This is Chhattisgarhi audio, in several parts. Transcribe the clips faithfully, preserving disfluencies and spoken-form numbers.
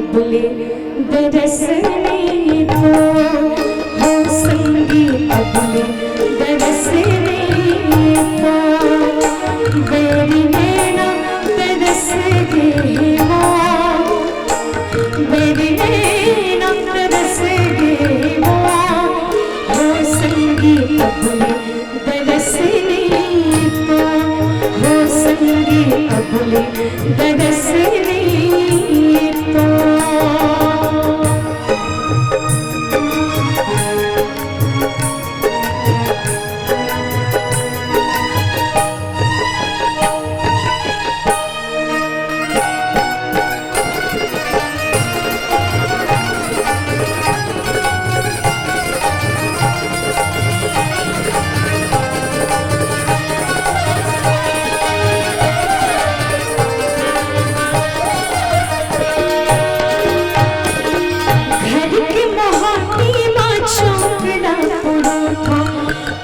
अबले दरस नइ तो, हो संगी अबले दरस नइ तो, बैरी नैना तरस गे हे मोर, बैरी नैना तरस गे हे मोर, हो संगी अबले दरस नइ तो, हो संगी अबले दरस नइ तो। घर के मोहानी मा चौकड़ा पुरोठा,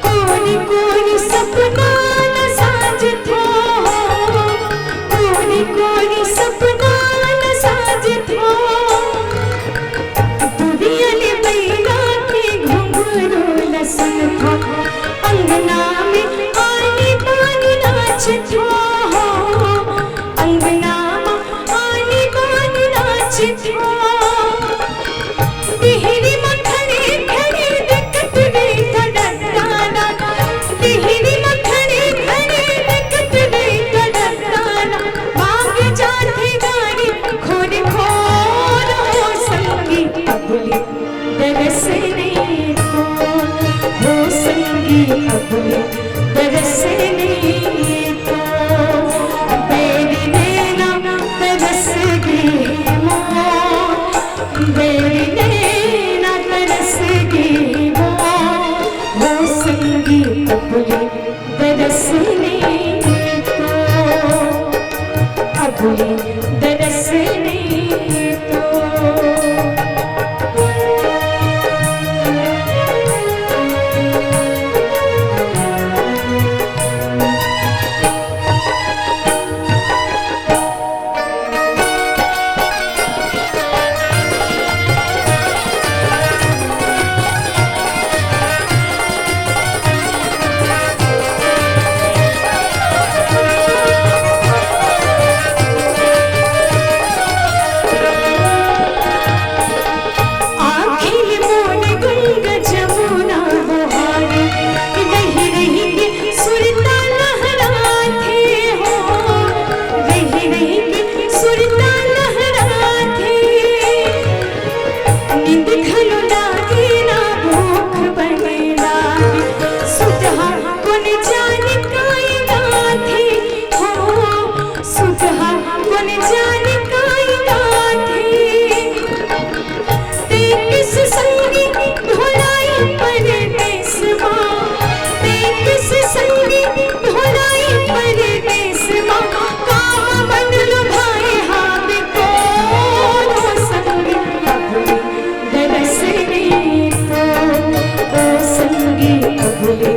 कोरी कोरी सपना न साजथो, कोरी कोरी सपना न साजथो। दुरिया ले बइला के घुंघरू ल सुनथो, अंगना में आनी बानी नाचथो, अंगना में आनी बानी नाचथो। टिहरी म खड़े खड़े देखत रहिथो डड्डाना, टिहरी म खड़े खड़े देखत रहिथो डड्डाना, बाग जाथे गाड़ी खोर खोर हो संगी अबले दरस नइ तो, हो संगी अबले दरस नइ तो, बैरी नैना तरस गे मोर, बैरी नैना तरस गे मोर, हो संगी अबले दरस नइ तो, अबले दरस नइ तो। आँखी मोर गंगा जमुना बोहारे, रहि रहि के सुरता लहराथे हो, रहि रहि के सुरता लहराथे। नींद घलो लागे ना भूख बने लागे, सुतहा कोन जाने काई गाथे हो, सुतहा कोन जाने काई गाथे। तैं किस संगी भुलाई परदेस मा, तैं किस संगी भुलाई परदेस मा, का मन लुभाए हाथ को संगी अबले दरस नइ तो, ओ संगी अबले